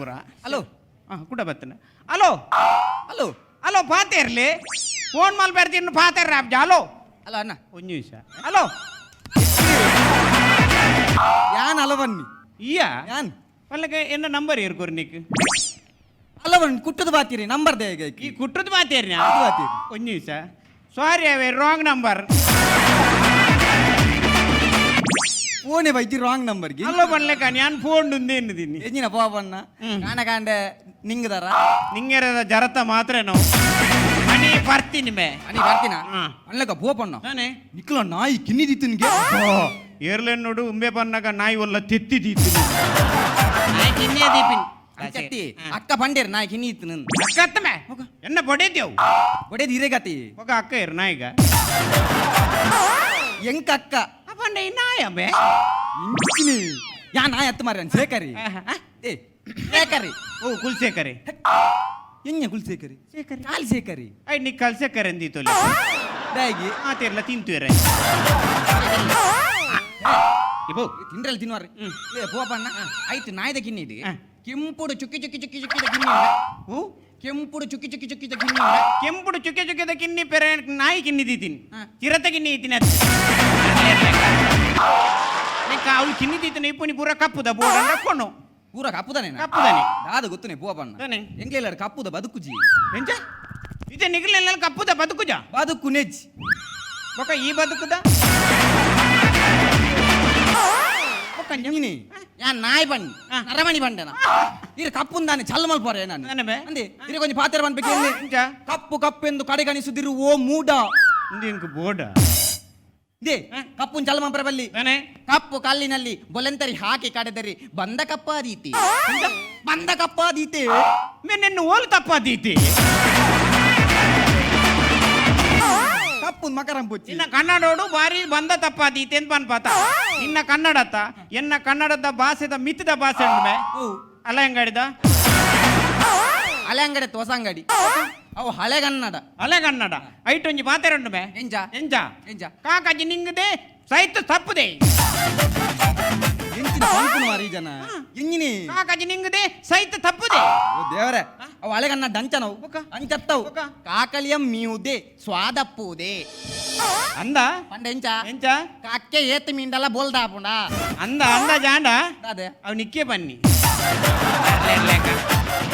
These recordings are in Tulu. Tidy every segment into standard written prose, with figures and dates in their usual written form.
ಪೂರ. ಹಲೋ. ಹಾಂ, ಕುಡ ಬತ್ತನ. ಹಲೋ. ಹಲೋ. ಹಲೋ, ಪಾತೇರ್ಲಿ ಫೋನ್ ಮಲ್ ಬರ್ತೀನಿ ಪಾತೇರ್ ರಾಬ್ಜ. ಹಲೋ. ಹಲೋ ಅಣ್ಣ. ಒಂದು ನಿಮಿಷ, ಹಲೋ. ಯಾನ್ ಅಲವನ್ನಿ. ಈಯ. ಯಾನ್. ಪಲ್ಲಕ್ಕೆ ಎನ್ನ ನಂಬರ್ ಏರ್ಕೋರ್ ನಿಕ್? ಅಲವನ್ ಕುಟ್ಟದ ಬಾತೀರಿ ನಂಬರ್ they. ಈ ಕುಟ್ಟದ ಮಾತೇರ್ನ? ಬಾತೀರಿ. ಒಂದು ನಿಮಿಷ, ಸಾರಿ, ಅವೇ ರಾಂಗ್ ನಂಬರ್. ಫೋನೇ ಬೈತಿ ರಾಂಗ್ ನಂಬರ್ಗೆ. ಹಲೋ ಪನ್ಲೆಕ ನಾನು ಫೋನ್ ಉಂದೇನು ಎಂಜಿನ ಪೋಪಣ್ಣ ಕಾಣ ಕಾಂಡೆ ನಿಂಗದಾರ. ನಿಂಗೆರದ ಜರತ ಮಾತ್ರ ನಾವು ಮನೆ ಬರ್ತೀನಿ ಮೇ. ಅನಿ ಬರ್ತೀನ. ಹಾ. ಅನ್ಲಕ ಪೋಪಣ್ಣ. ತಾನೆ. ನಿಕ್ಲ ನಾಯಿ ಕಿನ್ನಿದಿತ್ತು ನಿಗೆ. ಏರ್ಲೇನ್ ನೋಡು, ಉಂಬೆ ಪನ್ನಾಗ ನಾಯಿ ಒಲ್ಲ ತೆತ್ತಿದೀತು. ನಾಯಿ ಕಿನ್ನಿಯ ದೀಪಿನ್. ಅಂಚತ್ತಿ ಅಕ್ಕ ಪಂಡೇರ್ ನಾಯಿ ಕಿನ್ನಿತ್ತು ನನ್. ಅಕ್ಕತ್ತಮೆ ಎನ್ನ ಬಡೇದೇವು. ಒಡೇದು ಹಿರೇಗತಿ. ఒక ಅಕ್ಕ ಇರು ನಾಯಿಗ. ಎಂಕ ಅಕ್ಕ. ಅಪ್ಪಂಡ ಈ ನಾಯಮ್ಮೆ. ಇಂಚಿನಿ ಯಾ ನಾಯಿ ಹತ್ತು ಮಾರ್ಯಾನ್ ಸೇಕರಿ. ಏ ಸೇಕರಿ. ಓ ಕುಲ್ಸೇಕರಿ. ಎಂಜ ಕುಲ್ ಸೇಕರಿ ಕಾಲ್ ಸೇಕರಿ. I ನೀ ಕಲ್ಸೇಕರಿ ಅಂದಿತ್ತೊಲೆ. ದಾಗಿ. ಆತಿರ್ಲ ತಿಂತುರ ಇಬೋ. ತಿಂಡ್ರಲ್ಲಿ ತಿನ್ನುವಾರಿ. ಏ ಪೋಪಣ್ಣ ಆಯ್ತು ನಾಯ್ದ ಕಿನ್ನಿದು. ಕೆಂಪುಡು ಚುಕ್ಕಿ ಚುಕ್ಕಿ ಚುಕ್ಕಿ ಚುಕ್ಕಿದ ಕಿನ್ನಿ ಉಂಡ. ಓ. ಕೆಂಪುಡು ಚುಕ್ಕಿ ಚುಕ್ಕಿ ಚುಕ್ಕಿದ ಕಿನ್ನಿ ಉಂಡ. ಕೆಂಪುಡು ಚುಕ್ಕೆ ಚುಕ್ಕೆದ ಕಿನ್ನಿ ಪೆರೆ ನಾಯಿ ಕಿನ್ನಿ ದೀತೀನಿ. ಚಿರತೆ ಕಿನ್ನಿ ಇದ್ದೀನಿ ಅದು. ಅವಳು ಕಿನ್ನಿ ದೀತಿನ ಇಪ್ಪುನಿ ಪೂರ ಕಪ್ಪುದ ಬೋರ್ಡ್ ಕೊಣ್ಣು. ಪೂರ ಕಪ್ಪುದಾನೆ. ಕಪ್ಪುದಾನೆ. ದಾದ ಗೊತ್ತುನೆ ಪೋಪಣ್ಣ. ತಾನೆ. ಎಂಗ್ಲೇಲಾರ ಕಪ್ಪುದ ಬದುಕುಜಿ. ಎಂಚ ಇತ್ತೆ ನಿಗಲೆಲ್ಲ ಕಪ್ಪುದ ಬದುಕುಜ? ಬದುಕು ನೆಜ್. ಬೊಕ ಈ ಬದುಕುದ ಬೊಕ ಎಂಜಿನಿ ಯಾ ನಾಯಿ ಬಣ್ಣಿ. ನರಮಣಿ ಬಂಡೆನ ಇರು ಕಪ್ಪುಂದಾನೆ ಚಲ್ಮಲ್ ಪೋರೆ ನಾನು. ತಾನೆ ಬೇ. ಅಂದೆ ಇರು ಕೊಂಚ ಪಾತ್ರ ಬನ್ಬೇಕು. ಎಂಚ? ಕಪ್ಪು ಕಪ್ಪೆಂದು ಕಡೆಗಣಿಸುದಿರು ಓ ಮೂಡ. ಇಂದು ಇಂಕ್ ಬೋರ್ಡ. They ಕಪ್ಪುನ್ ಚಲ್ಮಂಪರ ಬಲ್ಲಿ. ತಾನೆ. ಕಪ್ಪು ಕಲ್ಲಿನಲ್ಲಿ ಬೊಲೆಂತರಿ ಹಾಕಿ ಕಡೆದರಿ ಬಂದ ಕಪ್ಪಾದೀತಿ ಬಂದ ಕಪ್ಪಾದೀತೆ. ಮೇ ನಿನ್ನ ಓಲು ತಪ್ಪಾದೀತಿ. ಕಪ್ಪು ಮಕರಂ ಪೊಚ್ಚಿ. ನಿನ್ನ ಕನ್ನಡೋಡು ಬಾರಿ ಬಂದ ತಪ್ಪಾದೀತೆ ಅಂತ ಪನ್ಪಾತ ನಿನ್ನ ಕನ್ನಡತ್ತ ಎನ್ನ ಕನ್ನಡದ ಭಾಷೆದ ಮಿತ್ತದ ಭಾಷೆ ಉಂಡು ಮೇ. ಓ. ಅಲ್ಲ ಹೆಂಗಾಡಿದ? ಹಳೆ ಅಂಗಡಿ ಹೊಸ ಅಂಗಡಿ ಅವು ಹಳೆಗನ್ನಡ. ಹಳೆಗನ್ನಡ ಐಟೊಂಜಿ ಪಾತೆರುಂಡು ಮೇ. ಎಂಜ? ಎಂಜ? ಎಂಜ? ಕಾಕಾಜಿ ನಿಂಗದೆ ಸೈತ ತಪ್ಪುದೆ. ಎಂಚಿನ ಪಂಪುನ ಮಾರಿ ಜನ ಎಂಜಿನಿ. ಕಾಕಾಜಿ ನಿಂಗದೆ ಸೈತ ತಪ್ಪುದೆ. ಓ ದೇವರೇ, ಅವು ಹಳೆಗನ್ನಡ ಅಂಚನವು. ಒಕ್ಕ. ಅಂಚತ್ತವು. ಒಕ್ಕ. ಕಾಕಲಿಯಂ ಮೀವುದೆ ಸ್ವಾದಪ್ಪುದೆ. ಅಂದ. ಪಂಡ ಎಂಚ? ಎಂಚ? ಕಕ್ಕೆ ಏತ್ ಮೀಂಡಲ ಬೋಲ್ದಾಪುಂಡ. ಅಂದ ಅಂದ ಜಾಂಡ. ಅದೇ. ಅವ್ ನಿಕ್ಕೆ ಬನ್ನಿ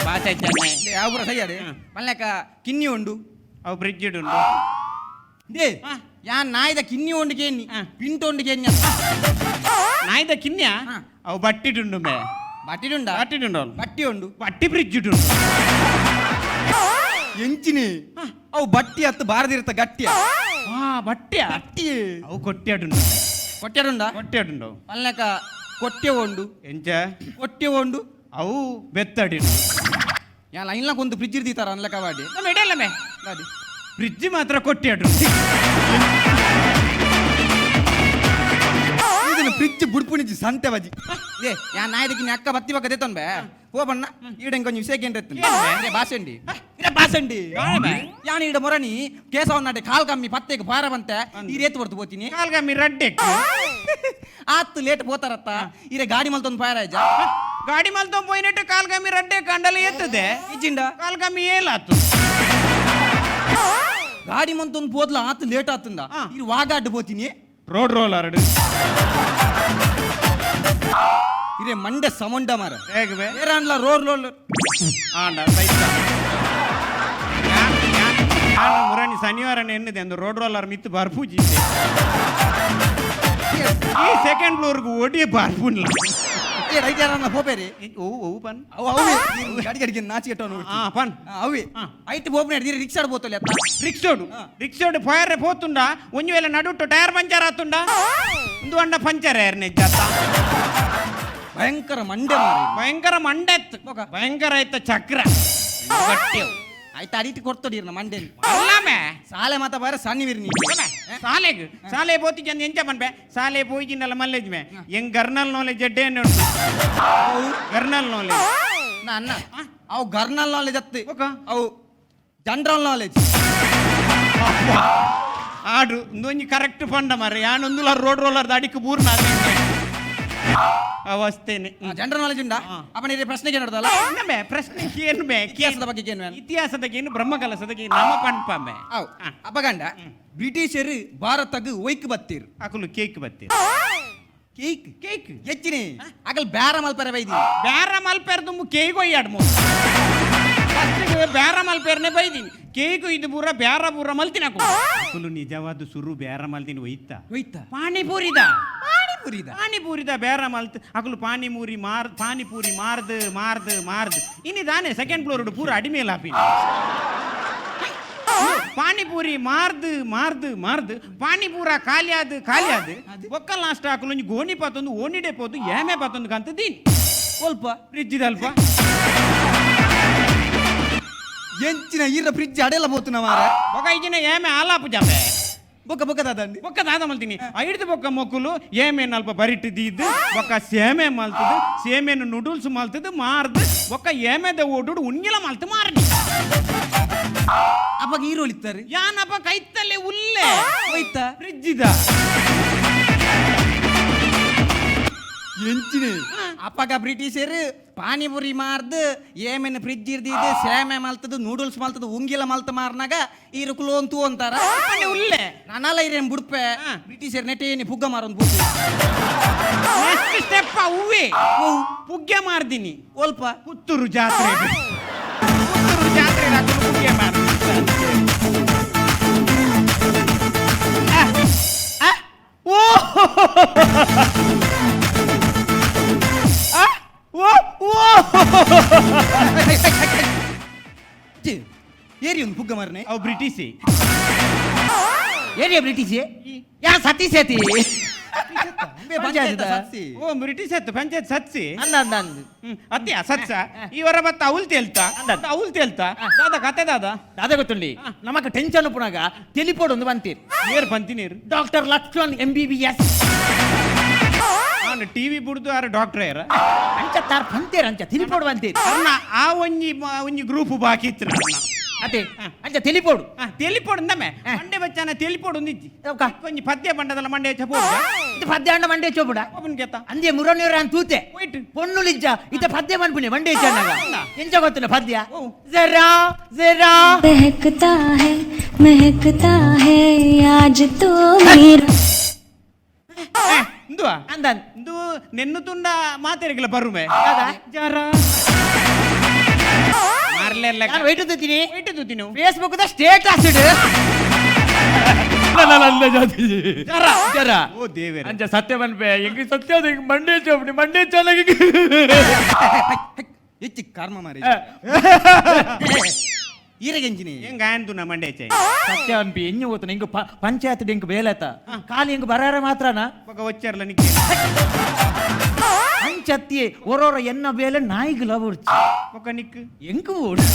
ಭಾಷೆ. ಯಾವ ಪೂರ ಸಯ್ಯಾಡೆ. ಮಲ್ಲೆಕ ಕಿನ್ನಿ ಉಂಡು. ಅವು ಬ್ರಿಡ್ಜ್ ಉಂಡು. They yeah ನಾಯ್ದ ಕಿನ್ನಿ ಉಂಡು ಕೇನಿ. ಪಿಂಟು ಉಂಡು ಕೇನಿ. ನಾಯ್ದ ಕಿನ್ಯ. ಅವು ಬಟ್ಟಿಡುಂಡು ಮೇ. ಬಟ್ಟಿಡುಂಡ. ಬಟ್ಟಿಡುಂಡು ಅವ್ನು. ಬಟ್ಟಿ ಉಂಡು. ಬಟ್ಟಿ ಬ್ರಿಡ್ಜ್ ಉಂಡು. ಎಂಚಿನಿ ಅವು ಬಟ್ಟಿ ಹತ್ತು ಬಾರದಿರ್ತ ಗಟ್ಟಿಯ. ಆ ಬಟ್ಟಿಯ. ಬಟ್ಟಿ. ಅವು ಕೊಟ್ಯಾಡುಂಡು. ಕೊಟ್ಟೆಡುಂಡ. ಕೊಟ್ಯಾಡುಂಡು. ಮಲ್ಲೆಕ ಕೊಟ್ಟೆ ಉಂಡು. ಎಂಚ? ಕೊಟ್ಟೆ ಉಂಡು. ಅವು ಬೆತ್ತಡಿಡು. ಯಾ ಲೈನ್ಲ ಕೊಂದು ಫ್ರಿಜ್ ಇರ್ದಿತ್ತಾರ ಅನ್ಲಕ ವಾಡಿ. ನಮ್ಮ ಇಡಲ್ಲ ಮೇ. ದಾದಿ. ಫ್ರಿಡ್ಜ್ ಮಾತ್ರ ಕೊಟ್ಯಾಡು. ಇದನ್ನ ಫ್ರಿಜ್ ಬುಡ್ಪುಣಿಜಿ ಸಂತೆ ಬಜಿ. ಏ ಯಾ ನಾಯ್ದಕ್ಕೆ ಅಕ್ಕ ಬತ್ತಿ ಬಕ್ಕ ದೇತನ್ ಬೇ ಹೋಬಣ್ಣ ಈಡಂಗ್ ಕೊಂಚ ವಿಷಯ ಏನ್ರ ಬಾಸಂಡಿ ಇರ ಬಾಸಂಡಿ. ಯಾನ್ ಈಡ ಮೊರನಿ ಕೇಸವನಾಟೆ ಕಾಲ್ ಕಮ್ಮಿ ಪತ್ತೆಗೆ ಪಾರ ಬಂತೆ ಈ ರೇತ್ ಹೊರ್ತು ಪೋತೀನಿ. ಕಾಲ್ಗಮ್ಮಿ ರಡ್ಡೆ. ಆತ್ತು ಲೇಟ್ ಪೋತಾರತ್ತ ಇರೆ ಗಾಡಿ ಮಲ್ತೊಂದು ಪಾರ ಆಯ್ಜ. ಗಾಡಿ ಮಲ್ತೊಂದು ಪೋಯಿನೆಟ್ಟು ಕಾಲ್ಗಮ್ಮಿ ರಡ್ಡೆ ಕಂಡಲ ಎತ್ತದೆ. ಇಜ್ಜಿಂಡ. ಕಾಲ್ಗಮ್ಮಿ ಏಲಾತು. ಗಾಡಿ ಮಂತೊಂದು ಪೋದ್ಲ ಆತು ಲೇಟ್ ಆತಂದ. ಇರು ವಾಗಾಡ್ ಪೋತೀನಿ. Road roller. ಇರೆ ಮಂಡೆ ಸಮುಂಡ ಮಾರ. ಹೇಗೆ ಬೇ? ಏರಾನ್ಲ ರೋಡ್ ರೋಲ್. ಆಂಡ ಸೈತ ಯಾನ್ ಮುರಣಿ ಶನಿವಾರ ಎನ್ನಿದೆ ಅಂದು ರೋಡ್ ರೋಲರ್ ಮಿತ್ತು ಬರ್ಪೂಜಿ ಈ ಸೆಕೆಂಡ್ ಫ್ಲೋರ್ಗೆ ಒಡಿ ಬರ್ಪುನ್ಲ. ಏ ರೈಟ್ ಯಾರನ್ನ ಪೋಪೇರಿ. ಓ ಓ ಪನ್. ಅವು ಅವೇ ಗಾಡಿ ಗಾಡಿಗೆ ನಾಚಿಕೆಟ್ಟವನು. ಆ ಪನ್. ಅವೇ. ಐಟ್ ಪೋಪನೆ ಹಿಡ್ದಿರಿ ರಿಕ್ಷಾಡ್ ಪೋತಲ್ಲ ಅತ್ತ. ರಿಕ್ಷೋಡು ರಿಕ್ಷೋಡು ಫೈರ್ ಪೋತುಂಡ ಒಂಜಿ ವೇಳೆ ನಡುಟ್ಟು ಟೈರ್ ಪಂಚರ್ ಆತುಂಡ ಒಂದು ಅಂಡ ಪಂಚರ್ ಏರ್ನೆ ಜಾತ. ಭಯಂಕರ ಮಂಡೆ ಮಾರಿ. ಭಯಂಕರ ಮಂಡೆತ್ತು ಭಯಂಕರ ಆಯ್ತ ಚಕ್ರ ಗಟ್ಟಿ. ಆಯ್ತು ಅಡಿಟ್ ಕೊಡ್ತೋಡಿರ್ನ ಮಂಡೆನ್. ಅಲ್ಲಮೆ. ಸಾಲೆ ಮಾತ ಬಾರ ಸಣ್ಣ ನೀ. ಸಾಲೆಗ್ ಸಾಲೆ ಪೋತಿ ಜನ ಎಂಚ ಪನ್ಪೆ ಸಾಲೆ ಪೋಯಿಜಿನಲ್ಲ ಮಲ್ಲೇಜ್ಮೆ ಎಂಗ್ ಗರ್ನಲ್ ನಾಲೆಜ್ ಎಡ್ಡೆ ಉಂಟು ಗರ್ನಲ್ ನಾಲೆಜ್. ನಾ ಅನ್ನ ಅವು ಗರ್ನಲ್ ನಾಲೆಜ್ ಅತ್ತೆ. ಒಕ್ಕ. ಅವು ಜನರಲ್ ನಾಲೆಜ್. ಆಡು ಒಂದೊಂಜಿ ಕರೆಕ್ಟ್ ಫಂಡ ಮಾರ್ರೆ ಯಾನೊಂದುಲ ರೋಡ್ ರೋಲರ್ ಅಡಿಕ್ ಬೂರ್ನ. ಅವಸ್ಥೆನೆ. ಜನರಲ್ ನಾಲೆಜ್ ಉಂಡಾ? ಅಪ್ಪ, ಇದೇ ಪ್ರಶ್ನೆಗೆ ನೋಡ್ದಲ್ಲ. ಬೇ, ಪ್ರಶ್ನೆ ಏನು ಬೇ? ಇತಿಹಾಸದ ಬಗ್ಗೆ ಏನು? ಇತಿಹಾಸದ ಏನು, ಬ್ರಹ್ಮಕಲಸದ ಏನು ನಮ್ಮ ಪನ್ಪಂಬೆ. ಅವ್ ಅಪಗಂಡ ಬ್ರಿಟಿಷರು ಭಾರತಗ್ ಒಯ್ಕ್ ಬತ್ತೀರ್? ಅಕುಲು ಕೇಕ್ ಬತ್ತಿ. ಕೇಕ್? ಕೇಕ್. ಹೆಚ್ಚಿನಿ ಅಗಲ್ ಬ್ಯಾರ ಮಲ್ಪರೆ ಬೈದಿ. ಬ್ಯಾರ ಮಲ್ಪೇರ್ ತುಂಬು ಕೇಕ್ ಒಯ್ಯಾಡ್ ಮೋ. ಫಸ್ಟಿಗೆ ಬ್ಯಾರ ಮಲ್ಪೇರ್ನೆ ಬೈದೀನಿ. ಕೇಕ್ ಇದು ಪೂರ ಬ್ಯಾರ ಪೂರ ಮಲ್ತಿನ. ಅಕುಲು ನಿಜವಾದ ಸುರು ಬ್ಯಾರ ಮಲ್ತಿನ ಒಯ್ತ? ಒಯ್ತ? ಪಾನಿಪುರಿದ. ಪಾನಿಪುರಿದ? ಪಾನಿಪುರಿದ ಬೇರ ಮಲ್ತ್ ಅಕುಲು ಪಾನಿಪುರಿ ಮಾರ್, ಪಾನಿಪುರಿ ಮಾರ್ದು ಮಾರ್ದು ಮಾರ್ದು ಇನಿ ದಾನೆ ಸೆಕೆಂಡ್ ಫ್ಲೋರ್ ಪೂರ ಅಡಿಮೇಲ್ ಹಾಪಿ. ಪಾನಿಪುರಿ ಮಾರ್ದು ಮಾರ್ದು ಮಾರ್ದು ಪಾನಿಪೂರ ಖಾಲಿ ಆದು ಖಾಲಿ ಆದು ಒಕ್ಕ ಲಾಸ್ಟ್ ಹಾಕಲು ಒಂಜಿ ಗೋಣಿ ಪಾತೊಂದು ಓಣಿಡೆ ಪೋದು ಏಮೆ ಪಾತೊಂದು ಕಂತ ದೀನಿ. ಸ್ವಲ್ಪ ಫ್ರಿಜ್ ಅಲ್ಪ. ಎಂಚಿನ ಈರ ಫ್ರಿಜ್ ಅಡೆಲ್ಲ ಪೋತು ಮಾರ. ಬೊಕ ಇಜಿನ ಏಮೆ ಆಲಾಪು ಜಾಪೆ. ಬೊಕ್ಕ ಬೊಕ್ಕ ದಾದಂಡಿ? ಬೊಕ್ಕ ದಾದ ಮಲ್ತೀನಿ? ಐಡ್ದು ಬೊಕ್ಕ ಮೊಕ್ಕುಲು ಏಮೆ ಅಲ್ಪ ಬರಿಟ್ಟು ದೀದ್ದು ಬೊಕ್ಕ ಸೇಮೆ ಮಲ್ತದು, ಸೇಮೆನು ನೂಡಲ್ಸ್ ಮಲ್ತದು ಮಾರ್ದು, ಬೊಕ್ಕ ಏಮೆದ ಓಡುಡು ಉಣ್ಗಿಲ ಮಲ್ತು ಮಾರನಿ. ಅಪ್ಪಾಗ ಈರೋಳಿತ್ತಾರೆ? ಯಾನಪ್ಪ ಕೈತಲ್ಲೇ ಉಲ್ಲೆ. ಒಯ್ತ? ಫ್ರಿಜ್ ಇದ. ಎಂಚಿನ ಅಪ್ಪಗ ಬ್ರಿಟಿಷರು ಪಾನಿಪುರಿ ಮಾರ್ದು, ಏಮೇನು ಫ್ರಿಜ್ ಇರ್ದಿದ್ದು, ಸೇಮೆ ಮಲ್ತದು, ನೂಡಲ್ಸ್ ಮಲ್ತದು, ಉಂಗಿಲ ಮಲ್ತ ಮಾರ್ನಾಗ ಈರು ಕುಲೋನ್ ತೂ ಅಂತಾರ. ಅಪ್ಪನೆ ಉಲ್ಲೆ. ನಾನಲ್ಲ ಇರೇನ್ ಬುಡ್ಪೆ. ಬ್ರಿಟಿಷರ್ ನೆಟೇನಿ ಪುಗ್ಗ ಮಾರೊಂದು ಬುಡ್ಪೆ. ನೆಕ್ಸ್ಟ್ ಸ್ಟೆಪ್ ಹೂವೆ ಪುಗ್ಗೆ ಮಾರ್ದಿನಿ. ಒಲ್ಪ? ಪುತ್ತೂರು ಜಾತ್ರೆ, ಪುತ್ತೂರು ಜಾತ್ರೆ ಹಾಕೊಂಡು ಪುಗ್ಗೆ ಮಾರ್ದಿನಿ. ಆ, ಆ, ಓ ಆ, ಓ ಓ. ಏರಿ ಒಂದು ಪುಗ್ಗ ಮಾರನೆ. ಅವು ಬ್ರಿಟಿಷಿ. ಏರಿಯಾ ಬ್ರಿಟಿಷ್ ಯಾ ಸತೀಶ್ ಐತಿ ಪಂಚಾಯತ್. ಓ, ಬ್ರಿಟಿಷ್ ಆಯ್ತು, ಪಂಚಾಯತ್ ಸತ್ಸಿ. ಅಂದ ಅಂದ ಅಂದ. ಅತ್ಯ ಸತ್ಸ ಇವರ ಬತ್ತ ಅವಲ್ ತೇಲ್ತಾ ಅವಲ್ ತೇಲ್ತಾ ದಾದ ಕತೆ ದಾದ? ಅದೇ ಗೊತ್ತುಂಡಿ, ನಮಕ್ ಟೆನ್ಷನ್ ಉಪ್ಪುನಾಗ ತೆಲಿಪೋಡು ಒಂದು ಬಂತೀರ್. ನೀರು ಬಂತಿ ನೀರು. Doctor Lakshman MBBS. ನಾನು ಟಿವಿ ಬುಡ್ದು ಆರ ಡಾಕ್ಟರ್ ಯಾರ? ಅಂಚ ತಾರ್ ಬಂತೀರ್, ಅಂಚ ತಿಳಿಪೋಡು ಬಂತೀರ್. ಅಣ್ಣ, ಆ ಒಂಜಿ ಒಂಜಿ ಗ್ರೂಪ್ ಬಾಕಿ ಇತ್ತು ನನ್ನ. ಅದೇ ಅಂಚ ತಿಳಿಪೋಡು. ತೆಲಿಪೋಡು ಅಂದಮೆ ಮಂಡೆ ಬಚ್ಚಾನ ತೆಲಿಪೋಡು ಒಂದಿಜ್ಜಿ. ಯಾವ್ಕ? ಒಂಜಿ ಪದ್ಯ ಬಂಡದಲ್ಲ ಮಂಡೆ ಹೆಚ್ಚ ಪೋಡು. ಇದು ಪದ್ಯ ಅಂಡ ಮಂಡೆ ಚೋಪುಡ. ಓಪನ್ ಕೇತ. ಅಂದೆ ಮುರನೂರ ಅಂತ ತೂತೆ. ವೈಟ್. ಪೊಣ್ಣುಲಿಜ್ಜ ಇತ ಪದ್ಯ ಮನ್ಪುನೆ ಮಂಡೆ ಹೆಚ್ಚಾಗ. ಎಂಚ ಗೊತ್ತಿಲ್ಲ ಪದ್ಯ? ಜರಾ ಜರಾ बहकता है महकता है आज तो मेरा ಇಂದುವಾ? ಅಂದನ್. ಇಂದು ನೆನ್ನು ತುಂಡ ಮಾತೆರಿಗಿಲ್ಲ ಬರುಮೆ. ಯಾವ್ದಾ? ಜರ ಮಾರ್ಲೆಲ್ಲ. ನಾನು ವೈಟ್ ತೂತೀನಿ. ವೈಟ್ ತೂತೀನಿ. ಫೇಸ್ಬುಕ್ the status ಇಡು. ಜರ. ಜರ. ಓ ದೇವೇರೆ. ಅಂಚ ಸತ್ಯ ಪನ್ಪೆ, ಎಂಕ್ ಸತ್ಯ ಅದು ಎಂಕ್ ಮಂಡೆ ಚೋಪುಡಿ ಮಂಡೆ ಚೆನ್ನಾಗಿ. ಹೆಚ್ಚಿ ಕರ್ಮ ಮಾರಿ ಈರೆಗೆಂಜಿನಿ. ಹೆಂಗ ಆಯ್ತು ನಾ ಮಂಡೆ ಹೆಚ್ಚ. ಸತ್ಯ ಅನ್ಪಿ ಎಣ್ಣೆ ಹೋಗ್ತಾನೆ ಇಂಕ್ ಪಂಚಾಯತ್ ಇಂಕ್ ಬೇಲೆತ ಖಾಲಿ ಇಂಕ್ ಬರಾರ ಮಾತ್ರನಾ? ಪಕ್ಕ వచ్చಾರಲ್ಲ ನಿಕ್ಕೆ. ಅಂಚತ್ತಿ ಒರೋರ ಎನ್ನ ಬೇಲೆ ನಾಯಿಗೆ ಲವರ್ಚಿ. ಪಕ್ಕ ನಿಕ್. ಎಂಕ್ ಬೋಡು.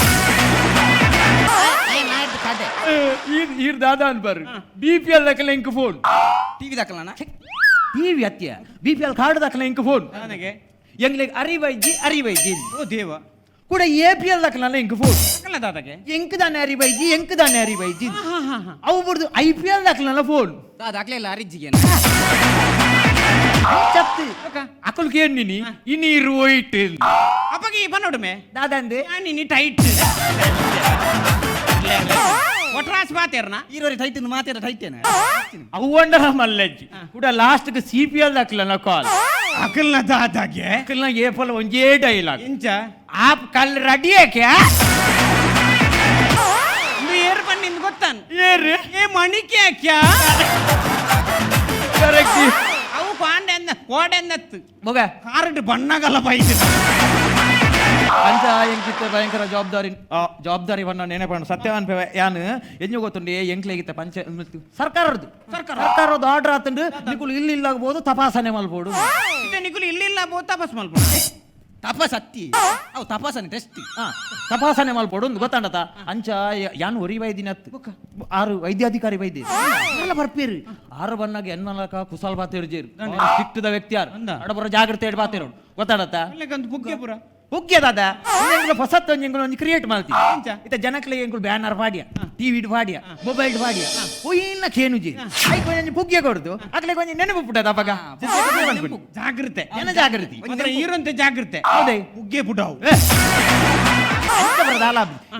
ಈರ್ ದಾದ ಅನ್ಪಾರು, ಬಿಪಿಎಲ್ ದಾಕಲ ಎಂಕ್ ಫೋನ್. ಟಿವಿ ದಾಖಲನ. ಟಿವಿ ಅತ್ಯ, ಬಿಪಿಎಲ್ ಕಾರ್ಡ್ ದಾಖಲೆ ಎಂಕ್ ಫೋನ್. ನನಗೆ ಎಂಗ್ಲಿಗ್ ಅರಿವೈಜಿ ಅರಿವೈಜಿ. ಓ ದೇವ. ಕೂಡ A P L ದಾಖಲೆ ಎಂಕ್ ಫೋನ್. ಅಕ್ಕಲ್ಲ ದಾದಾಗೆ. ಎಂಕ್ ದಾನೆ ಅರಿವೈಜಿ, ಎಂಕ್ ದಾನೆ ಅರಿವೈಜಿ. ಅವು ಬುಡ್ದು I P L ದಾಖಲೆ ಫೋನ್. ದಾಖಲೆ ಇಲ್ಲ ಅರಿಜ್ಜಿಗೆ. ಚತ್ತು. ಅಕುಲ್ ಕೇಳಿನಿ ಇನಿ ಇರು ಒಯ್ಟ್. ಅಪ್ಪಗೆ ಈ ಪನ್ನೊಡುಮೆ. ದಾದಂದೆ? ನೀ ಟೈಟ್ ಒಟ್ರಾಸ್ ಬಾತೇರ್ನ. ಈರೋರಿ ಟೈಟ್ ಮಾತಾಡ ಟೈಟೇನ. ಅವು ಮಲ್ಲಜ್ಜಿ ಕೂಡ last C P L ದಾಖಲೆ ಕಾಲ್. ಅಕಲ್ನ ದಾದಾಗೆ? ಅಕಲ್ನ ಏಪಲ್ ಒಂಜೇ ಡೈಲಾಗ್. ಇಂಚ? ಆಪ್ ಕಲ್ ರೆಡಿ ಯಾಕೆ? ಇಂದು ಏರ್ ಬನ್ನಿಂದ ಗೊತ್ತಾನ್. ಏರು? ಏ ಮಣಿಕೆ ಹಾಕ್ಯಾ. ಕರೆಕ್ಟ್. ಅವು ಪಾಂಡೆ ಕೋಡೆನ್ನತ್ತು. ಮಗ. ಕಾರಡ್ ಬಣ್ಣಗಲ್ಲ ಬೈದು. ಅಂಚ ಎಂಕಿತ್ತ ಭಯಂಕರ ಜವಾಬ್ದಾರಿ ಜವಾಬ್ದಾರಿ ಬಣ್ಣ ನೆನಪಣ್ಣ ಸತ್ಯ ಅನ್ಪೆ ಯಾನ್ ಎಂಜು ಗೊತ್ತುಂಡು ಎಂಕ್ಲೇಗಿತ್ತ ಪಂಚ ಸರ್ಕಾರದ್ದು ಸರ್ಕಾರದ್ದು ಆರ್ಡರ್ ಆತಂಡು ನಿಕುಲು ಇಲ್ಲಿ ಇಲ್ಲಾಗಬಹುದು ತಪಾಸಣೆ ಮಲ್ಬೋದು. ಇದು ನಿಕುಲು ಇಲ್ಲಿ ಇಲ್ಲ ಬೋತ ತಪಸ್ ಮಲ್ಪ. ತಪಾಸ್ ಅತ್ತಿ ಅವು ತಪಾಸನೆ ಟೆಸ್ಟ್. ತಪಾಸಣೆ ಮಲ್ಪೋಡು ಒಂದು ಗೊತ್ತಾಂಡತ. ಅಂಚ ಯಾನ್ ಒರಿ ವೈದ್ಯನ ಆರು ವೈದ್ಯಾಧಿಕಾರಿ ವೈದ್ಯ ಎಲ್ಲ ಬರ್ಪೇರು. ಆರು ಬನ್ನಾಗ ಎನ್ನಲಕ ಕುಸಾಲ್ ಬಾತೇರು ಜೇರು ಸಿಕ್ತದ ವ್ಯಕ್ತಿ ಯಾರು ಅಡಬರ ಜಾಗ್ರತೆ ಇಡ್ ಬಾತೇರು ಗೊತ್ತಾಡತ್ತ. ಪುಗ್ಗೆ ಪುರ. ಪುಗ್ಗೆ ದಾದ ಎಂಕುಲು ಹೊಸತ್ ಒಂಜಿ ಎಂಕುಲು ಒಂಜಿ ಕ್ರಿಯೇಟ್ ಮಲ್ತಿ ಇತ್ತ ಜನಕ್ಲೆ ಎಂಕುಲು ಬ್ಯಾನರ್ ಪಾಡಿಯ, ಟಿವಿ ಪಾಡಿಯ, ಮೊಬೈಲ್ ಪಾಡಿಯ, ಒಯ್ಯಿನ ಕೇನುಜಿ ಐಕ್ ಒಂಜಿ ಪುಗ್ಗೆ ಕೊಡ್ದು ಅಕ್ಲೆಗ್ ಒಂಜಿ ನೆನಪು ಪುಟ್ಟದ ಅಪಗ ಜಾಗೃತೆ. ಜನ ಜಾಗೃತಿ. ಮಾತ್ರ ಈರಂತೆ ಜಾಗೃತೆ. ಹೌದೇ? ಪುಗ್ಗೆ ಪುಡಾವು.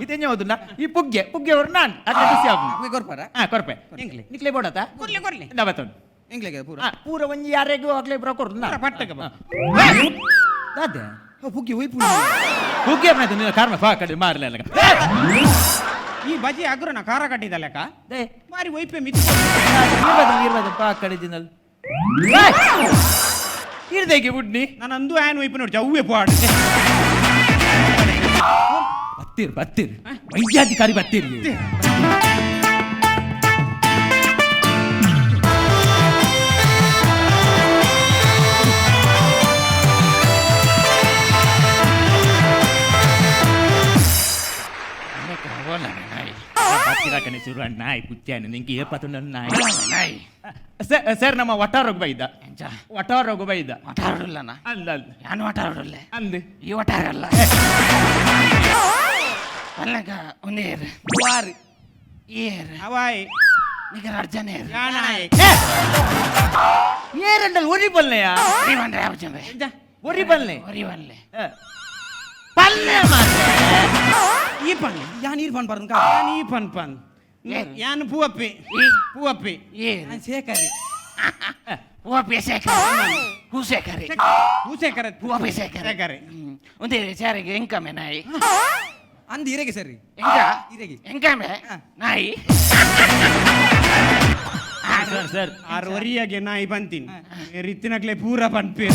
ಇದೇನೆ ಹೌದುಲ್ಲ, ಈ ಪುಗ್ಗೆ ಪುಗ್ಗೆ ಅವರು ನಾನ್ ಅದ್ರ ಖುಷಿ ಆಪುಂಡು. ಪುಗ್ಗೆ ಕೊರ್ಪಾರ? ಹಾ, ಕೊರ್ಪೆ. ನಿಕ್ಲೆ ಬೋಡತ? ಕೊರ್ಲೆ ಕೊರ್ಲೆ. ಇಂದ ಬತ್ತೊಂಡು. ಎಂಕ್ಲೆಗೆ ಪೂರ? ಹಾ, ಪೂರ ಒಂಜಿ ಯಾರೆಗೂ ಆಗ್ಲೇ ಪೂರ ಕೊರ್ದು ಪೂರ ಪಟ್ಟಕ ಬಾ. ದಾದೆ? ಪುಗ್ಗೆ ಒಯ್ಪು. ಪುಗ್ಗೆ ಅಪ್ನ ನಿನ್ನ ಕರ್ಮ ಫಾ ಕಡೆ ಮಾರ್ಲೆ ಅಲ್ಲ. ಈ ಬಜಿ ಅಗ್ರನ ಖಾರ ಕಟ್ಟಿದ ಲೆಕ್ಕ. They. ಮಾರಿ ಒಯ್ಪೆ ಮಿತ್ತು. ಇರ್ಬಾರ್ದು ಇರ್ಬಾರ್ದು ಪಾ ಕಡೆ ದಿನಲ್ ಇರ್ದೇಗೆ ಬುಡ್ನಿ. ನಾನು ಅಂದು ಆಯನ್ ಒಯ್ಪೆ ನೋಡಿ ಅವ್ವೆ ಪಾಡು. ಬತ್ತೀರ್ ಬತ್ತೀರ್, ವೈದ್ಯಾಧಿಕಾರಿ ಬತ್ತೀರಿ. ಬತ್ತಿರಾಕನೆ ಶುರು ನಾಯಿ ಕುಚ್ಚಾನೆ ನಿಂಗೆ ಏಪತ್ತುಂಡ ನಾಯಿ. ನಾಯಿ. ಸರ್ ಸರ್, ನಮ್ಮ ವಟಾರೋಗ ಬೈದ. ಎಂಚ? ವಟಾರೋಗ ಬೈದ. ವಟಾರಲ್ಲನ? ಅಂದ ಅಂದ. ಯಾನು ವಟಾರಲ್ಲ? ಅಂದು. ಈ ವಟಾರಲ್ಲ ಅಲ್ಲಗ ಒಂದೇರು. ವಾರ್. ಏರು? ಅವಾಯ್. ನಿಗರ ಅರ್ಜನೇರು. ಯಾನಾಯ್. ಏರಂಡಲ್ ಒರಿ ಬಲ್ಲೆಯ. ಒರಿ ಯಾವ ಜನ? ಒರಿ ಬಲ್ಲೆ. ಒರಿ ಬಲ್ಲೆ. ಪಲ್ಲೆ ಮಾರ್ರೆ. ಈ ಪನ್. ಯಾನ್ ನೀರ್ ಪನ್ ಪರ್ನ್? ಯಾನ್ ಈ ಪನ್ ಪನ್. ಏರು? ಯಾನ್ ಪೂವಪ್ಪಿ. ಈ? ಪೂವಪ್ಪಿ. ಏರು? ಶೇಖರಿ. ಹೂವಪ್ಪಿ ಶೇಖರಿ, ಹೂ ಶೇಖರಿ. ಹೂಸೇಕರ. ಹೂವಪ್ಪಿ ಶೇಖರಿ. ಶೇಖರಿ. ಒಂದೇ ಸಾರಿಗೆ ಎಂಕಮೆ ನಾಯಿ. ಅಂದ್ ಇರೆಗೆ ಸರಿ. ಎಂಕ? ಇರೆಗೆ. ಎಂಕಮೆ ನಾಯಿ. ಸರ್ ಸರ್, ಆರು ಒರಿಯಾಗೆ ನಾಯಿ ಬಂತೀನಿ ರಿತ್ತಿನಕ್ಲೆ ಪೂರ ಪನ್ಪೆ.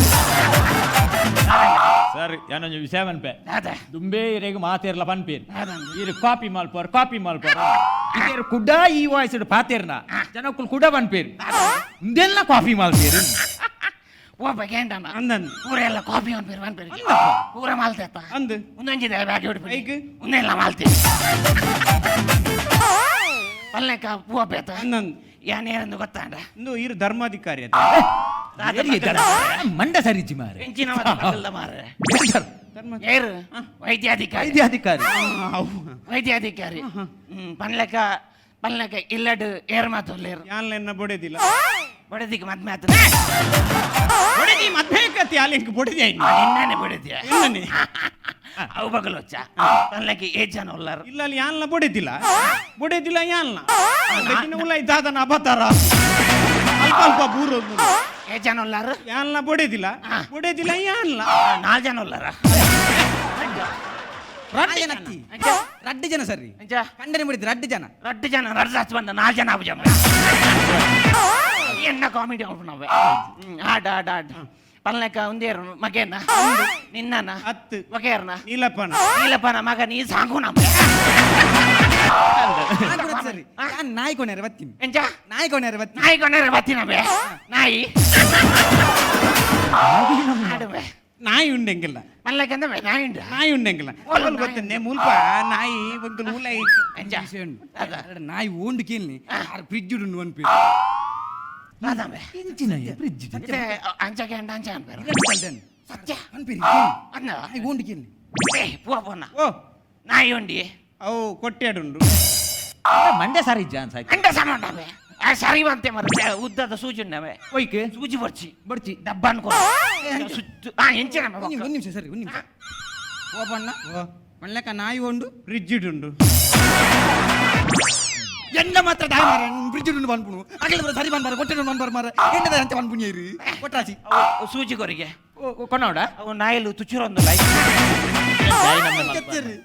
ಸರ್, ಯಾನೊಂಜಿ ವಿಷಯ ಪನ್ಪೆ. ದಾದ? ದುಂಬೆ ಇರೆಗ್ ಮಾತೇರ್ಲ ಪನ್ಪೇರ್. ದಾದಂದ್? ಇರು ಕಾಪಿ ಮಲ್ಪೋರ್ ಕಾಪಿ ಮಲ್ಪೋರ್. ಇದೇರು ಕುಡ ಈ ವಾಯ್ಸ್ ಪಾತೇರ್ನ ಜನಕ್ಕುಲ್ ಕುಡ ಪನ್ಪೇರ್, ಇಂದೆಲ್ಲ ಕಾಫಿ ಮಲ್ಪೇರು. ಹೂವಪ್ಪ ಕೇಂಡನ. ಅಂದನ್. ಪೂರ ಎಲ್ಲ ಕಾಫಿ ಅನ್ಪೇರು ಅನ್ಪೇರು ಪೂರ ಮಾಲ್ತೆತ್ತ. ಅಂದ್. ಒಂದೊಂಜಿದೆ ಬ್ಯಾಗ್ ಹಿಡ್ಪಿ. ಐಕ್? ಒಂದೆಲ್ಲ ಮಾಲ್ತೀವಿ ಪಲ್ಲೆಕ ಹೂವಪ್ಪೇತ. ಅಂದನ್. ಯಾನೇರಂದು ಗೊತ್ತಾಂಡ? ಇಂದು ಇರು ಧರ್ಮಾಧಿಕಾರಿ ಅದ. ಮಂಡ ಸರಿಜಿ ಮಾರೆ. ಎಂಚಿನ ಮಾರ್ರೆ. ಧರ್ಮ. ಏರು ವೈದ್ಯಾಧಿಕಾರಿ. ವೈದ್ಯಾಧಿಕಾರಿ. ವೈದ್ಯಾಧಿಕಾರಿ. ಪನ್ಲೆಕ ಪನ್ಲೆಕ ಇಲ್ಲಡ್ ಏರ್ ಮಾತೊಲ್ಲೇರು? ಯಾನ್ಲೆನ್ನ ಬೊಡೆದಿಲ್ಲ. ಬಡದಿಗೆ ಮದ್ಮೆ ಆತ. ಬೊಡೆದಿ ಮದ್ವೆ ಕತ್ತಿ ಅಲ್ಲಿಂಕ ಬೊಡೆದಿ ಆಯ್ತು. ನಿನ್ನನೆ ಬಡದಿಯ? ಎನ್ನನೆ. ಅವು ಬಗಲೊಚ್ಚ ಪನ್ಲೆಕ ಏಜ್ ಜನ ಉಲ್ಲಾರು? ಇಲ್ಲ, ಅಲ್ಲಿ ಯಾನ್ಲ ಬೊಡೆದಿಲ್ಲ ಬೊಡೆದಿಲ್ಲ ಯಾನ್ಲ ದಕ್ಷಿಣ ಉಲ್ಲ ದಾದನ ಅಬತಾರ ಅಲ್ಪ ಅಲ್ಪ ಬೂರೊಂದು. ಏಜ್ ಜನ ಉಲ್ಲಾರು? ಯಾನ್ಲ ಬೊಡೆದಿಲ್ಲ ಬೊಡೆದಿಲ್ಲ ಯಾನ್ಲ. ನಾಲ್ ಜನ ಉಲ್ಲಾರ? ಜನ ರಡ್ಡು ಜನ ಸರಿ. ಅಂಚ? ಕಂಡನೆ ಮುಡಿದ್ ರಡ್ಡು ಜನ. ರಡ್ಡು ಜನ, ರಡ್ಡು ಹಚ್ಚ ಬಂದ ನಾಲ್ ಜನ ಆಪುಜ. ಎನ್ನ ಕಾಮಿಡಿ ನಾವೆ. ಆಡ್ ಆಡ್ ಆಡ್. ಪಲ್ಲೆಕ ಒಂದೇರು ಮಗೇನ ನಿನ್ನನ? ಹತ್ತು. ಮಗೇರ್ನ? ನೀಲಪ್ಪನ. ನೀಲಪ್ಪನ ಮಗ ನೀ ಸಾಂಗು ನಮ್ಮ. ಸರಿ, ಯಾನ್ ನಾಯಿ ಕೊನೆರೆ ಬತ್ತೀನಿ. ಎಂಚ? ನಾಯಿ ಕೊನೆರೆ ಬತ್ತೀನಿ. ನಾಯಿ ಕೊನೆರೆ ಬತ್ತಿನಬೆ ನಾಯಿ ಆಡುವೆ. ನಾಯಿ ಉಂಡೆಂಗಿಲ್ಲ. ಪಲ್ಲೆಕಂದ ನಾಯಿ ಉಂಡು. ನಾಯಿ ಉಂಡೆಂಗಿಲ್ಲ. ಓಲ ಓಲ್ ಗೊತ್ತನ್ನೆ ಮುಲ್ಪ ನಾಯಿ ಒಂದು ಉಲ. ಎಂಚ? ವಿಷಯ ಉಂಡು. ಅದ. ಅರೆ, ನಾಯಿ ಓಂಡು ಕೇಳಿ ಆರ್ ಫ್ರಿಜ್ ಉಂಡು ಅನ್ಪಿ. ಅದಾವೆ. ಇಂಚಿನ ಫ್ರಿಜ್? ಇತ್ತೆ ಅಂಚ ಕೆಂಡ ಅಂಚ ಅನ್ಪೇರು. ಸತ್ಯ. ಅನ್ಪಿರಿ. ಅನ್ನ. ನಾಯಿ ಓಂಡು ಕೇಳಿ. ಏ ಪೂವ ಪೋನ. ಓ. ನಾಯಿ ಉಂಡಿ. ಅವು ಕೊಟ್ಟೆಡುಂಡು. ಮಂಡೆ ಸರಿ ಜಾನ್ ಸಾಯ್ತು. ಅಂಡ ಸಮಾನವೇ ಆ ಸರಿ ಬಂತೆ ಮರ ಉದ್ದದ ಸೂಜಿ ಉಂಡವೆ. ಒಯ್ಕ್? ಸೂಜಿ ಬರ್ಚಿ. ಬಡ್ಚಿ. ಡಬ್ಬ ಅನ್ಕೋ ಸುತ್ತು ಆ ಎಂಚಿನ. ಒಂದು ನಿಮಿಷ ಸರಿ, ಒಂದು ನಿಮಿಷ. ಓಪಣ್ಣ ಮಲ್ಲೆಕ ನಾಯಿ ಓಂಡು. ಫ್ರಿಜ್ ಉಂಡು. ಎನ್ನ ಮಾತ್ರ ದಾಯ ಮಾರ ಫ್ರಿಜ್ ಉಂಡು ಬಂದ್ಪುಣು ಅಗಲ ಬರ ಸರಿ ಬಂದ್ಬಾರ ಕೊಟ್ಟೆ ಬಂದ್ಬಾರ ಮಾರ ಎಣ್ಣದ ಅಂತ ಬಂದ್ಪುಣಿ ಇರು ಕೊಟ್ರಾಸಿ. ಸೂಜಿ ಕೊರಿಗೆ. ಕೊನೋಡ. ಅವು ನಾಯಿಲು ತುಚ್ಚುರೊಂದು ಲೈಕ್. ಕೆತ್ತೇರಿ.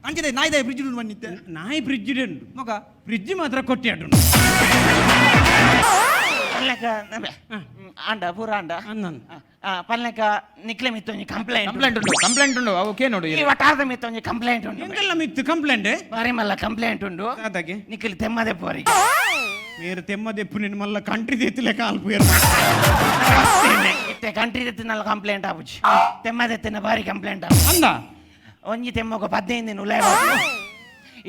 ಅಂಚೆ ನಾಯಿ ಫ್ರಿಜ್ ಉಂಡು ಬಂದಿತ್ತೆ. ನಾಯಿ ಫ್ರಿಜ್ ಉಂಡು. ಮಗ. ಫ್ರಿಜ್ ಮಾತ್ರ ಕೊಟ್ಟೆಡುಂಡು. ಪಲ್ಲೆಕ ನಬೆ ಅಂಡ ಪೂರ ಅಂಡ. ಅಂದನ್. ಪಲ್ಲೆಕ ನಿಕ್ಲೆ ಮಿತ್ತೊಂಜಿ ಕಂಪ್ಲೇಂಟ್. ಕಂಪ್ಲೇಂಟ್ ಉಂಡು, ಕಂಪ್ಲೇಂಟ್ ಉಂಡು ಅವು ನೋಡು. ಈ ವಟಾರದ ಮಿತ್ತೊಂಜಿ ಕಂಪ್ಲೇಂಟ್ ಉಂಡು. ಎಂಗೆಲ್ಲ ಮಿತ್ತು ಕಂಪ್ಲೇಂಟ್? ಬಾರಿ ಮಲ್ಲ ಕಂಪ್ಲೇಂಟ್ ಉಂಡು. ದಾದಾಗೆ? ನಿಕ್ಲಿ ತೆಮ್ಮದೆ ಪೋರಿಗೆ. ಮೇರು ತೆಮ್ಮದೆಪ್ಪು ನಿನ್ನ ಮಲ್ಲ ಕಂಟ್ರಿ ದೇತಿಲೆ ಕಾಲ್ಪು. ಇತ್ತೆ ಕಂಟ್ರಿ ದೆತ್ತಿನಲ್ಲ ಕಂಪ್ಲೇಂಟ್ ಆಪುಜಿ, ತೆಮ್ಮದೆತ್ತಿನ ಬಾರಿ ಕಂಪ್ಲೇಂಟ್ ಆಪು. ಅಂದ. ಒಂಜಿ ತೆಮ್ಮಗ 15 ದಿನ ಉಲೇ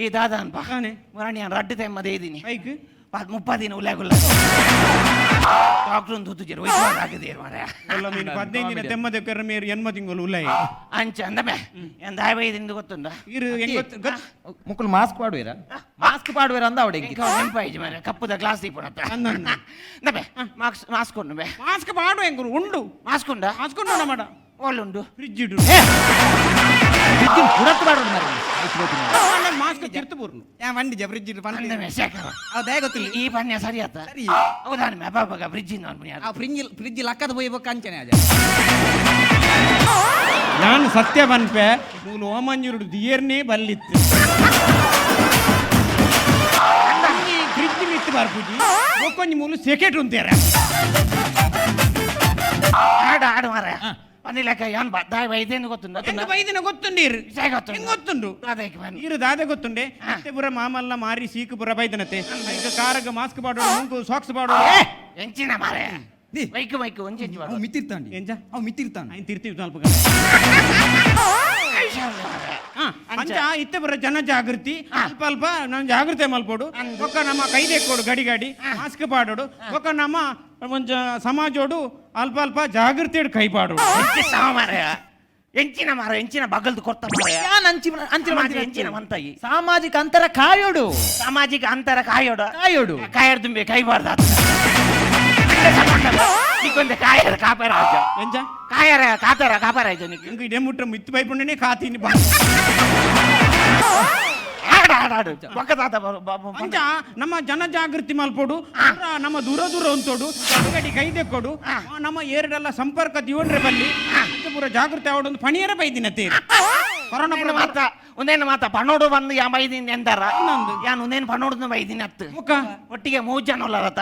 ಈ ದಾದ ಅನ್ಪ. ತಾನೆ. ಮುರಾಣಿ ರಡ್ಡು ತೆಮ್ಮದೆ ಇದೀನಿ. ಐಕ್? 30 ದಿನ ಉಲೇಗುಲ್ಲ. ಡಾಕ್ಟರ್ ತೂತುಜೆರ್ ವೈದ್ಯ ಆಗದೇರ್ ಮಾರ್ರೆ. ಒಲ್ಲ ಮೀನು 15 ದಿನ ತೆಮ್ಮದ ಕೆರ ಮೇರು ಎನ್ಮ ತಿಂಗಳು ಉಲ್ಲೈ. ಅಂಚ ಅಂದಮೆ ಎಂದ ಆಯ್ಬೈದಿಂದ ಗೊತ್ತುಂಡ. ಇರು ಹೆಂಗ್ ಗೊತ್ತು ಗೊತ್ತು ಮುಕ್ಕುಲು ಮಾಸ್ಕ್ ಪಾಡುವಿರ, ಮಾಸ್ಕ್ ಪಾಡುವಿರ ಅಂದ ಅವಡೆ. ಎಂಕ ನೆನಪಾಯ್ತು ಮಾರ್ರೆ, ಕಪ್ಪುದ ಗ್ಲಾಸ್ ದೀಪುನತ್ತ. ಅಂದನ್ನ. ಅಂದಮೆ ಮಾಸ್ಕ್ ಮಾಸ್ಕ್ ಉಂಡು ಬೆ. ಮಾಸ್ಕ್ ಪಾಡು ಹೆಂಗುರು ಉಂಡು. ಮಾಸ್ಕ್ ಉಂಡ? ಮಾಸ್ಕ್ ಉಂಡು ಮಾಡ. ಓಲುಂಡು? ಫ್ರಿಜ್ ಇಡು. ಪುರತ್ ಪಾಡುದು ಮಾರ್ರೆ. ಮಾಸ್ಕ್ ತಿರ್ತು ಬೂರ್ನು. ಯಾ ವಂಡಿಜ ಫ್ರಿಜ್ ಪಂಡ. ಅಂದಮೆ ಶೇಖರ. ಅವು ದಯ ಗೊತ್ತಿಲ್ಲ. ಈ ಪನ್ಯ ಸರಿ ಆತ? ಸರಿ. ಹೌದಾ? ಅಪ್ಪ ಫ್ರಿಜ್ ಇಂದ ಆ ಫ್ರಿಜ್ ಫ್ರಿಜ್ ಲಕ್ಕದ ಪೋಯ್ಬೇಕು ಅಂಚನೆ ಅಜ. ನಾನು ಸತ್ಯ ಪನ್ಪೆ, ಮೂಲು ಓಮಂಜುರುಡು ದಿಯರ್ನೇ ಬಲ್ಲಿತ್ತು. ಫ್ರಿಜ್ ಮಿತ್ತು ಬರ್ಪುಜಿ, ಒಕ್ಕೊಂಜಿ ಮೂಲು ಸೆಕೆಟ್ ಉಂತೇರ. ಆಡು ಆಡು ಮಾರ ಪನ್ನಿಲಕ್ಕ ಯಾನ್ ದಾಯ ಬೈದೇನು ಗೊತ್ತುಂಡ. ಎಂಕ್ ಬೈದಿನ ಗೊತ್ತುಂಡು ಇರು. ವಿಷಯ ಗೊತ್ತುಂಡು. ಹೆಂಗ್ ಗೊತ್ತುಂಡು? ಅದಕ್ಕೆ ಬನ್ನಿ. ಇರು ದಾದೆ ಗೊತ್ತುಂಡೆ? ಮತ್ತೆ ಪುರ ಮಾಮಲ್ಲ ಮಾರಿ ಸೀಕು ಪುರ ಬೈದನತೆ. ಈಗ ಕಾರಗ ಮಾಸ್ಕ್ ಪಾಡೋಡು, ಮೂಂಕು ಸಾಕ್ಸ್ ಪಾಡೋಡು. ಎಂಚಿನ ಮಾರೆ. The. Mic mic ಒಂಚೆಂಚಿ ಅವು ಮಿತ್ತಿರ್ತಾಂಡಿ. ಎಂಚ? ಅವು ಮಿತ್ತಿರ್ತಾನೆ. ಐನ್ ತಿರ್ತೀವಿ ಸ್ವಲ್ಪ. ಅಂಚ ಇತ್ತೆ ಬರ ಜನ ಜಾಗೃತಿ ಅಲ್ಪ ಅಲ್ಪ ನಾನು ಜಾಗೃತಿ ಮಲ್ಪೋಡು. ಒಕ್ಕ ನಮ್ಮ ಕೈದೆಕ್ಕೋಡು, ಗಡಿ ಗಡಿ ಮಾಸ್ಕ್ ಪಾಡೋಡು. ಒಕ್ಕ ನಮ್ಮ ಒಂಜ ಸಮಾಜೋಡು ಅಲ್ಪ ಅಲ್ಪ ಜಾಗೃತಿ ಕೈ ಪಾಡೋಡು. ಮಾರ ಎಂಚಿನ ಮಾರ, ಎಂಚಿನ ಬಗಲ್ದು ಕೊರ್ತ ಮಾರ. ಯಾನ್ ಅಂಚಿನ ಅಂಚಿನ ಸಮಾಜ ಮಂತಿನ ಎಂಚಿನ ಮಂತಾಯಿ. ಸಾಮಾಜಿಕ ಅಂತರ ಕಾಯೋಡು. ಸಾಮಾಜಿಕ ಅಂತರ ಕಾಯೋಡು. ಕಾಯೋಡು. ಕಾಯರ್ದುಂಬೆ ಕೈಬಾರ್ದು ನಿಕ್ಕೊಂದೆ ಕಾಯರ ಕಾಪಾರ ಆಜ. ಎಂಚ? ಕಾಯರ ಕಾತಾರ ಕಾಪಾರ ಆಯ್ತು ನಿಕ್. ಇಂಕ ಇದೇ ಮುಟ್ಟ ಮಿತ್ತು ಬೈಪುಂಡನೆ ಕಾತೀನಿ ಬಾ. ಆಡ ಆಡ ಆಡು ಒಕ್ಕದಾತ. ಅಂಚ ನಮ್ಮ ಜನ ಜಾಗೃತಿ ಮಲ್ಪೋಡು, ಪೂರ ನಮ್ಮ ದೂರ ದೂರ ಉಂತೋಡು, ಗಡಿ ಕೈ ದೆಕ್ಕೋಡು, ನಮ್ಮ ಏರಡೆಲ್ಲ ಸಂಪರ್ಕ ದಿವನ್ರೆ ಬಲ್ಲಿ. ಅಂಚ ಪೂರ ಜಾಗೃತಿ ಆವಡೊಂದು ಪಣಿಯರ ಬೈದಿನ ತೇರು ಕೊರೋನಾ ಪೂರ. ಮಾತ ಒಂದೇನು ಮಾತ ಪಣೋಡು ಬಂದು ಯಾ ಬೈದಿನ ಎಂದಾರ? ಇನ್ನೊಂದು. ಯಾನ್ ಒಂದೇನು ಪಣೋಡು ಬೈದಿನ ಅತ್ತು. ಮುಖ. ಒಟ್ಟಿಗೆ ಮೂರು ಜನ ಉಲ್ಲರತ.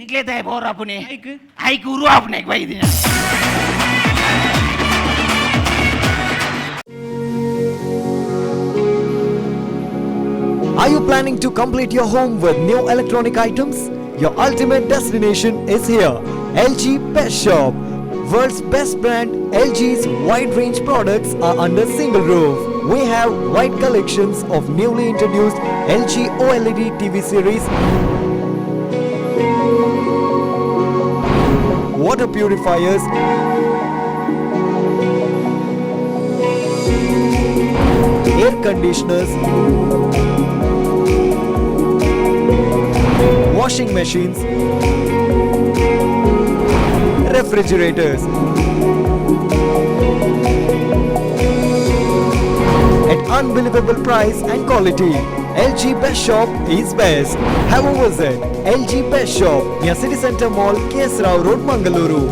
ನಿಕ್ಲೇತ ಬೋರ್ ಅಪುನಿ. ಐಕ್. ಐಕ್ ಉರು ಆಪುನೆ ಬೈದಿನ. Are you planning to complete your home with new electronic items? Your ultimate destination is here, LG Best Shop. World's best brand LG's wide range products are under single roof. We have wide collections of newly introduced LG OLED TV series, water purifiers, air conditioners, washing machines, refrigerators. At unbelievable price and quality. LG Best Shop is best. Have a visit. LG Best Shop near City Center Mall, KS Rao Road, Mangaluru.